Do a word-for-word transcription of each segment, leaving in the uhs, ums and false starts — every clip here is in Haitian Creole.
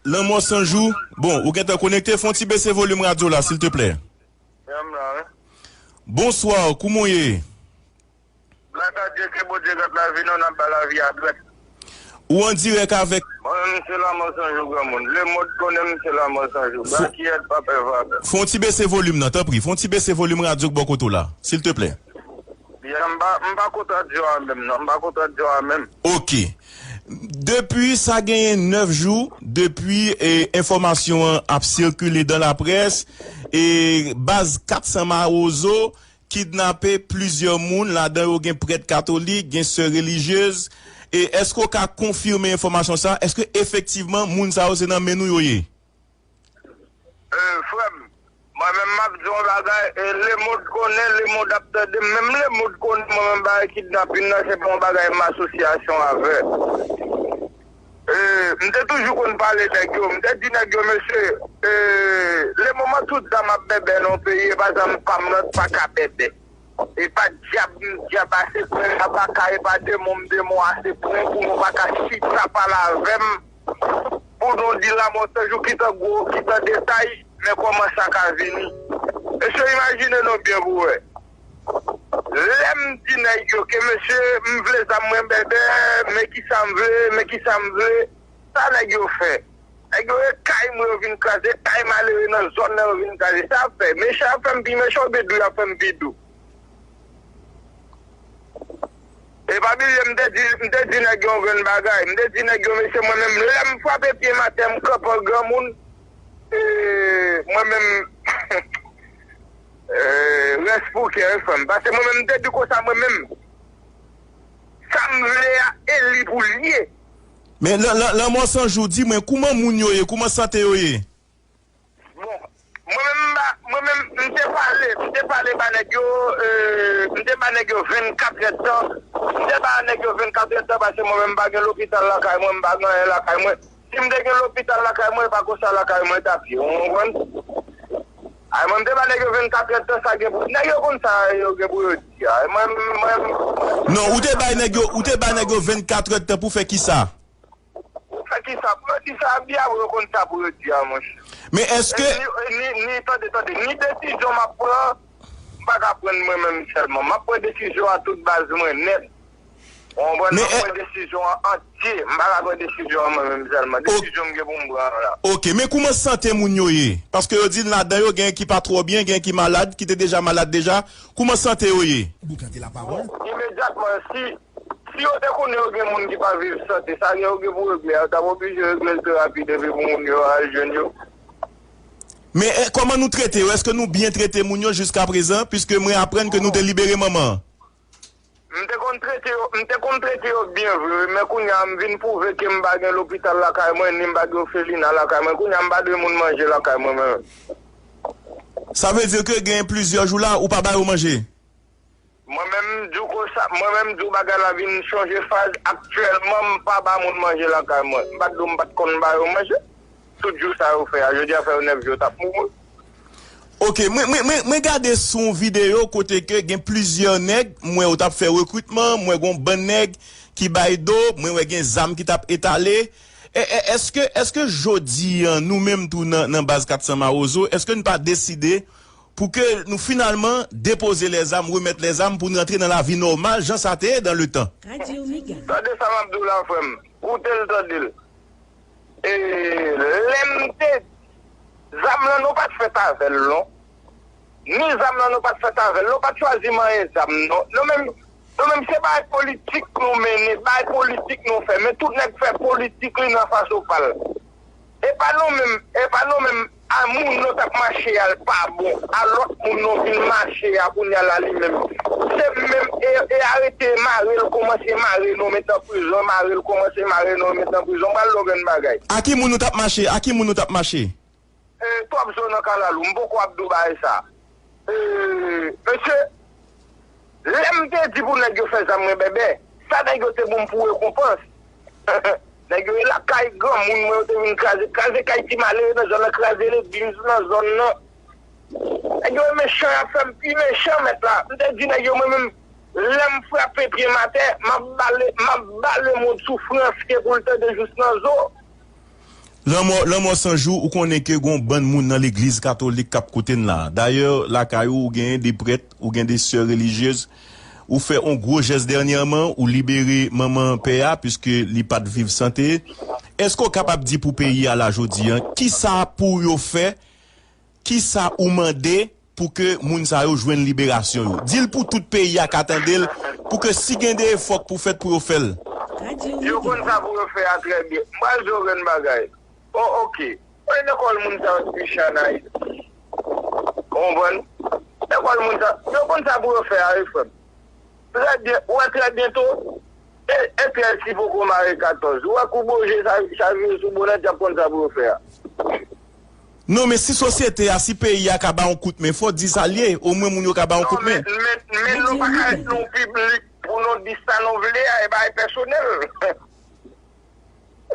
Lanmò San Jou. Bon, ou gentan konekte, fè yon ti bese volim radyo la, silteplè. Bonswa, kouman w ye? Gras a Dye, ke Bondye gad lavi nou, n ap bay lavi a dwèt. Ou an dirèk avèk Mwen menm se Lanmò San Jou granmoun. Lemonn konnen m se Lanmò San Jou. Fò- Bakiyèt pa pè vagabon. Fè yon ti bese volim nan, tanpri. Fè yon ti bese volim radyo k bò kote w la, silteplè. Byen, m pa, m pa kontradi w a menm, non. M pa kontradi w a menm. Ok. Depi sa genyen nèf jou, depi, e, enfòmasyon an ap sikile dan laprès, e, baz kat san Mawozo kidnape plizyè moun, ladan yo gen prèt katolik, gen sè relijyez. E èske w ka konfime enfòmasyon sa? Èske efektivman moun sa yo se nan men nou yo ye? E, frè m, mwen menm m ap di yon bagay, e, lemonn konnen, lemonn ap tande, menm lemonn konnen mwen menm bagay kidnapin nan, se pa yon bagay m asosyasyon avè. E, m te toujou konn pale nèg yo, m te di nèg yo, mesye, e, lemoman tout zam ap bèbè nan yon peyi, e pa zam pa m nan k pa ka bèbè. E pa dyab, m dyab ase pwen, a pa ka, e pa demon, m demon ase pwen pou nou pa ka chita pale avè m. Pou nou di Lanmò San Jou ki tan gwo, ki tan detay, men kòman sa ka vini. Mesye, imajine nou byen pou wè. Lè m di nèg yo ke, mesye, m vle zam mwen bèbè, men kisa m vle, men kisa m vle, sa nèg yo fè. Nèg yo e kay mwen yo vin kraze, kay malere nan zòn nan yo vin kraze. Sa ap fè, mechan ap fè m pi mechan oubyen dou y ap fè m pi dou? E pa bliye, m te di, m te di nèg yo yon grenn bagay. M te di nèg yo, mesye, mwen menm, lè m frape pye m atè, m kanpe an granmoun, e, mwen menm, e, rès pou kè, wi, frè m. Paske mwen menm, m te di konsa, mwen menm, sa m vle a, e li pou l ye. Men, Lan-, Lan-, Lanmò San Jou, di mwen, kouman moun yo ye, kouman sante yo ye? Bon, mwen menm, m pa, mwen menm, m te pale, m te pale ba nèg yo, e, m te ba nèg yo vennkat èdtan. M te ba nèg yo vennkat èdtan paske mwen menm, m pa gen lopital lakay mwen, m pa gen anyen lakay mwen. Si m te gen lopital lakay mwen, e pa konsa lakay mwen t ap ye, ou konprann? Ay, mwen, m te ba nèg yo vennkat èdtan, sa gen pou, nèg yo konn sa yo gen pou yo di a. Mwen, mwen, Non, ou te bay nèg yo, ou te bay nèg yo vennkat èdtan pou fè kisa? Pou fè kisa? Pou yo di sa, byen, yo konn sa pou yo di a, monchè. Men èske E ni, e ni, ni, tande, tande, ni desizyon m ap pran, m pa ka pran mwen menm sèlman. M ap pran desizyon a tout baz mwen nèt. Ou konprann? Men M ap e- pran desizyon an antye. M pa ka pran desizyon an mwen menm sèlman. O- Desizyon m gen pou m pran an la. Ok, men kouman sante moun yo ye? Paske yo di ladan yo gen ki pa twò byen, gen ki malad, ki te deja malad deja. Kouman sante yo ye? Bon, imedyatman, si, si yo te konnen yo gen moun ki pa viv sante, sa gen yo gen pou regle a, yo t ap oblije regle l pi rapid epi pou moun yo al jwenn yo. Men, e, kòman nou trete yo? Èske nou byen trete moun yo jiska prezan? Piske mwen aprann ke nou te libere manman an. M te konn trete yo, m te konn trete yo byen vre, wi, men kounye a m vin pwouve ke m pa gen lopital lakay mwen, ni m pa gen òfelina lakay mwen. Kounye a m pa dwe moun manje lakay mwen menm. Sa vle di ke gen plizyè jou la, ou pa ba yo manje? Mwen menm, m di w konsa, mwen menm, m di w bagay la vin chanje faz. Aktyèlman, m pa ba moun manje lakay mwen. M pa t di w m pa t konn ba yo manje. Tout jou sa yo fè a, jodi a fè yo nèf jou, yo t ap mouri. Ok, mwen, mwen, mwen, mwen gade sou yon videyo kote ke gen plizyè nèg, m wè yo t ap fè rekritman, m wè gen yon bann nèg ki bay do, mwen wè gen zam ki t ap etale. E, e, èske, èske jodi a, nou menm tou nan, nan baz kat san Mawozo, èske n pa deside pou ke nou finalman depoze lèzam, remèt lèzam pou n rantre nan lavi nòmal, jan sa te ye dan letan? Tande sa m ap di w la, frè m. Koute l, tande l. E, lè m te, zam lan, nou pa t fèt avè l, non. Ni zam lan, nou pa t fèt avè l, non. Nou pa t chwazi manyen zam, non. Nou menm, nou menm, se bagay politik nou mennen, bagay politik nou fè. Men tout nèg fè politik li nan fason pa l. E pa nou menm, e pa nou menm, a moun nou t ap mache a l pa bon, a lòt moun nou vin mache a kounye a la li menm. Se menm, e, e arete, mare l, kòmanse mare nou, met nan prizon, mare l, kòmanse mare nou, met nan prizon. M pral di w yon grenn bagay. A ki moun nou t ap mache? A ki moun nou t ap mache? E, twòp zo nan kalalou, m poko ap di w bagay sa. E, mesye, lè m te di pou nèg yo fè zam mwen bèbè, sa nèg yo te ban m pou rekonpans? Nèg yo e lakay granmoun mwen, yo te vin kraze, kraze kay ti malere nan zòn nan, kraze legliz nan zòn nan. Nèg yo e mechan, y ap fè m pi mechan, mèt la. M te di nèg yo, mwen menm, lè m frape pye m atè, m ap bale, m ap bale moun soufrans ke pou l tande jous nan zo. Lanmò, Lanmò San Jou, ou konnen ke gon bann moun nan legliz katolik k ap koute n la. Dayè, lakay ou, ou genyen de prèt, ou gen de sè relijyez. Ou fè yon gwo jès dènyèman, ou libere manman pè a, piske li pa t viv sante. Èske w kapab di pou peyi a la jodi a, kisa pou yo fè, kisa ou mande pou ke moun sa yo jwenn liberasyon yo? Di l pou tout peyi a ka tande l, pou ke si gen de efò k pou fèt pou yo fè l. Yo konn sa pou yo fè a trè byen. M pral di w yon grenn bagay. O, oke. Mwen lekòl moun sa yo t pi chan Ayiti. Ou konprann? Lekòl moun sa, yo konn sa pou yo fè a, wi, frè m. Trè byen, ou wè trè byento, e, e trèz ki poko mare katòz. Ou wè kou boje sa, sa vire sou bonèt, y ap konn sa pou yo fè a. Non, men si sosyete a, si peyi a ka ba yon kout men, fò di sa l ye, omwen moun yo ka ba yon kout men. Non, men, men, men nou pa ka ret nan yon piblik pou nou di sa nou vle a, e bagay pèsonèl.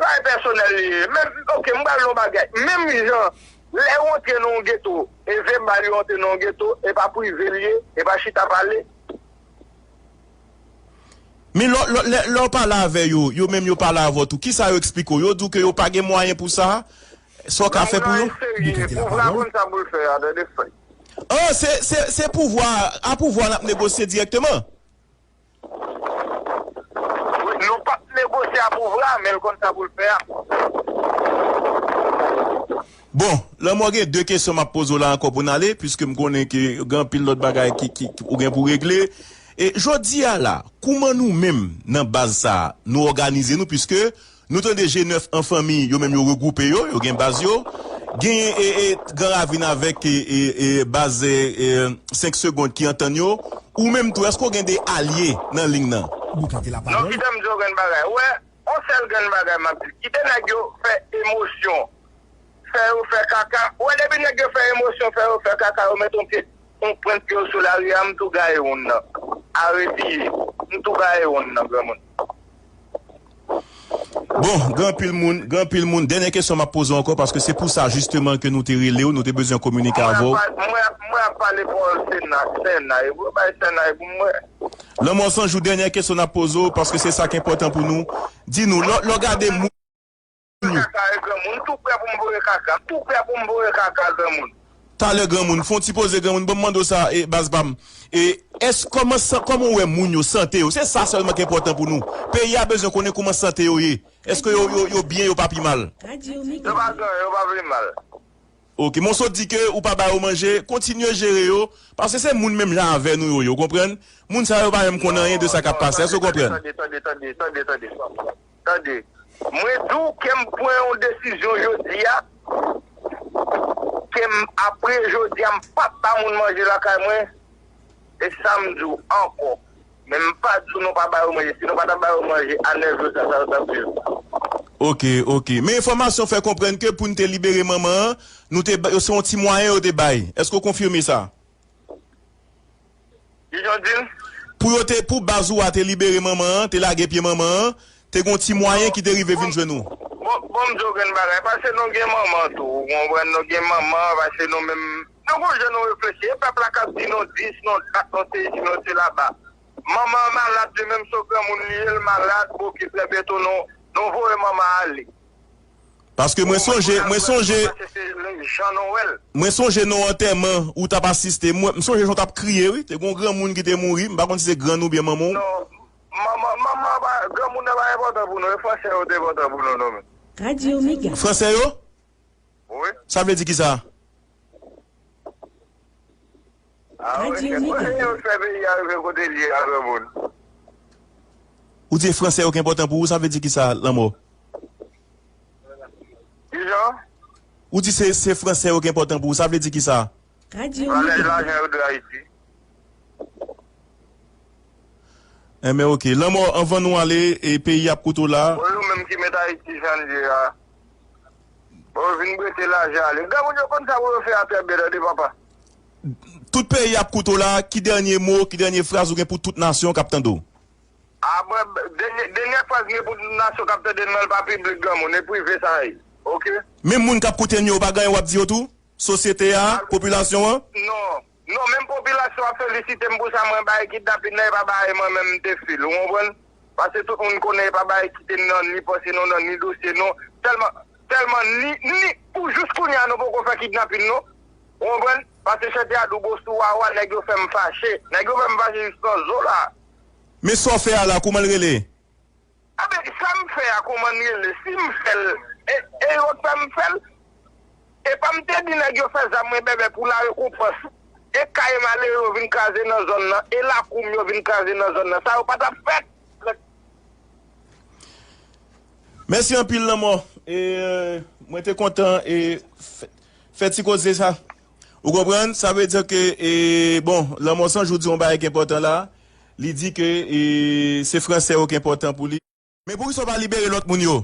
Bagay pèsonèl li ye. Menm, oke, m pral di w yon bagay. Menm jan, lè yo antre nan yon geto, e vèbal yo antre nan yon geto, e pa prive l ye, e pa chita pale. Men lè, lè, lè, lè w pale avè yo, yo menm yo pale avè w tou. Kisa yo eksplike w? Yo di w ke yo pa gen mwayen pou sa? Sa w ka fè pou yo? Pouvwa konn sa pou l fè a, tande frè. Ah, se, se, se pouvwa, a pouvwa n ap negosye dirèkteman. Wi, nou p ap negosye a pouvwa, men l konn sa pou l fè a. Bon, Lanmò, gen de kesyon m ap poze w la ankò pou n ale, piske m konnen ke gen anpil lòt bagay ki, ki, ki ou gen pou regle. E jodi a la, kouman nou menm nan baz sa a, nou òganize nou, piske nou tande G nèf an fanmi, yo menm yo regwoupe yo, yo gen baz yo. Gen, e, e, Gran Ravin avèk, e, e, e, baz, e, e, senk Segond ki antann yo. Ou menm tou, èske w gen de alye nan liy nan? Non, kite m di w grenn bagay. Ou wè, yon sèl grenn bagay m ap di. Kite nèg yo fè emosyon, fè yo fè kaka. Ou wè, depi nèg yo fè emosyon, fè yo fè kaka, yo met yon pye, yon pwent pye yo sou lari a, m tou gaye wonn nan. Aretiye, m tou gaye wonn nan, granmoun. Bon, gen anpil moun, gen anpil moun. Dènyè kesyon m ap poze w ankò, paske se pou sa jisteman ke nou te rele w, nou te bezwen kominike avè w. Mwen ap, mwen ap, mwen ap pale pawòl Sena, Sena, e pou yo bay Sena, e pou mwen. Lanmò San Jou, dènyè kesyon n ap poze w, paske se sa k enpòtan pou nou. Di nou, lè, lè w gade moun yo. Kaka e granmoun, m tou prè pou m voye kaka, m tou prè pou m voye kaka granmoun. Talè granmoun, fè yon ti poze granmoun, ban m mande w sa, e, baz pa m. E, èske, kòman sa, kòman w wè moun yo, sante yo? Se sa sèlman ki enpòtan pou nou. Peyi a bezwen konnen kòman sante yo ye. Èske yo, yo, yo byen, yo pa pi mal? Yo pa gen, yo pa pi mal. Ok, men w sot di ke ou pa ba yo manje, kontinye jere yo, paske se moun menm jan avè nou yo ye, w konprann? Moun sa yo pa menm konn anyen de sa k ap pase, èske w konprann? Tande, tande, tande, tande, tande, tande. Tande, mwen di w ke m pran yon desizyon jodi a, ke m, apre jodi a, m p ap ba moun manje lakay mwen, e sa m di w ankò. Men m pa di w nou pa ba yo manje. Si nou pa t ap ba yo manje, a nèf jou sa, sa yo t ap viv. Ok, ok. Men enfòmasyon fè konprann ke pou n te libere manman an, nou te ba, se yon ti mwayen yo te bay. Èske w konfime sa? Kijan w di l? Pou yo te, pou baz ou a te libere manman an, te lage pye manman an, te gon ti mwayen ki te rive vin jwenn ou. Bon, bon, m di w grenn bagay, paske nou gen manman tou, ou konprann, nou gen manman, paske nou menm, nou gon jan nou reflechi, e pèp la k ap di nou di, si nou dat, nou se isi, nou se laba. Manman an malad, li menm se yon granmoun li ye, l malad, oke, trè byento nou, nou voye manman ale. Paske mwen sonje, mwen sonje, mwen sonje nan antèman ou t ap asiste. Mwen, m sonje jan w t ap kriye, wi. Te gen yon granmoun ki te mouri. M pa konn si se grann ou byen manman w. Non, manman, manman pa, granmoun nan pa enpòtan pou nou. E fransè yo te enpòtan pou nou, non, men. Radio Mega. Fransè yo? Wi. Sa vle di kisa? Ah, wi, se pou yo fè peyi a rive kote l ye a, granmoun. Ou di fransè yo ki enpòtan pou ou, sa vle di kisa, Lanmò? Kijan? Ou di se, se fransè yo ki enpòtan pou ou, sa vle di kisa? Valè lajan yo de Ayiti. Enben, ok. Lanmò, anvan nou ale, e peyi ap koute w la. Bon, yo menm ki met Ayiti jan l ye a. Bon, yo vin prete lajan ale. Granmoun yo konn sa pou yo fè a trè byen, tande, papa. Tout peyi ap koute w la, ki dènye mo, ki dènye fraz ou gen pou tout nasyon k ap tande w? A, bon, dènye, dènye fraz m gen pou tout nasyon k ap tande m nan, l pa piblik, granmoun, e prive sa ye. Ok? Menm moun k ap koute n yo, ou pa gen anyen w ap di yo tou? Sosyete a, popilasyon an? Non. Non, menm popilasyon ap felisite m pou sa mwen bay kidnapin nan, e pa bay mwen menm m te fè l, ou konprann? Paske tout moun konnen e pa bay kite m nan ni panse nou, nan ni dosye nou. Tèlman, Sèlman ni, ni, pou jis kounye a, nou poko fè kidnapin, non. Ou konprann? Paske chante a dou bo sou wawa, nèg yo fè m fache. Nèg yo fè m fache jis nan zo la. Men sa w fè a la, kouman l rele? Enben, sa m fè a, kouman l rele? Si m fè l, e, e yo k fè m fè l? E pa m te di nèg yo fè zam mwen bèbè pou larekonpans. E kay malere yo vin kraze nan zòn nan, e lakou m yo vin kraze nan zòn nan. Sa yo pa t ap fèt. Mèsi anpil, Lanmò. E, euh, mwen te kontan e fè, fè ti koze sa. Ou konprann? Sa vle di ke, e, bon, Lanmò San Jou di yon bagay ki enpòtan la. Li di ke, e, se fransè yo ki enpòtan pou li. Men poukisa w pa libere lòt moun yo?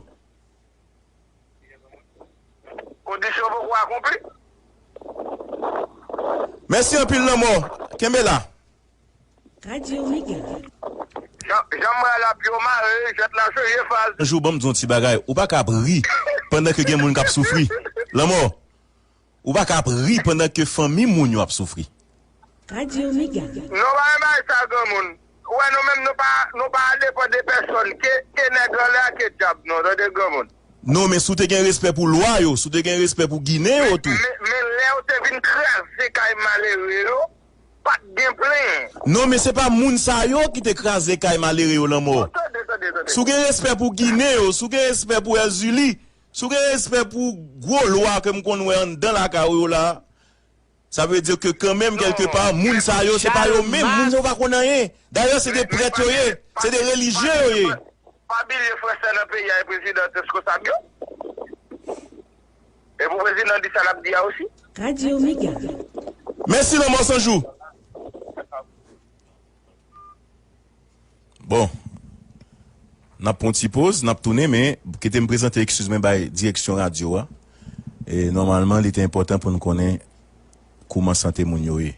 Kondisyon poko akonpli. Mèsi anpil, Lanmò. Kenbe la. Radyo Mega. Jan, jan m wè l ap yo mare, jwèt la chanje faz. Yon jou, ban m di yon ti bagay. Ou pa ka ap ri pandan ke gen moun k ap soufri. Lanmò, ou pa ka ap ri pandan ke fanmi moun yo ap soufri. Radyo Mega. Non, pa yon bagay sa, granmoun. Ou wè, nou menm, nou pa, nou pa depann de pèsòn. Ke, ke nèg anlè a, ke dyab, non, tande, granmoun. Non, men si w te gen respè pou lwa yo, si w te gen respè pou Ginen yo tou. Men, men, men lè yo te vin kraze kay malere yo, pa t gen plenyen. Non, men se pa moun sa yo ki te kraze kay malere yo, Lanmò. Bon, tande, tande, tande. Si w gen respè pou Ginen yo, si w gen respè pou Èzili, si w gen respè pou gwo lwa ke m konn wè anndan lakay ou yo la, sa vle di ke kanmenm, kèlkepa, moun sa yo, se pa yo menm, moun sa yo pa konn anyen. Dayè, se de prèt yo ye, se de relijye yo ye. Pa bliye fransè nan peyi a e prezidan responsab yo. E pou prezidan di sa l ap di a osi. Radyo Mega. Mèsi, Lanmò San Jou. Bon. N ap pran yon ti poz, n ap tounen, men kite m prezante, eskiz mwen, bay direksyon radyo a. E nòmalman, li te enpòtan pou n konnen kouman sante moun yo ye.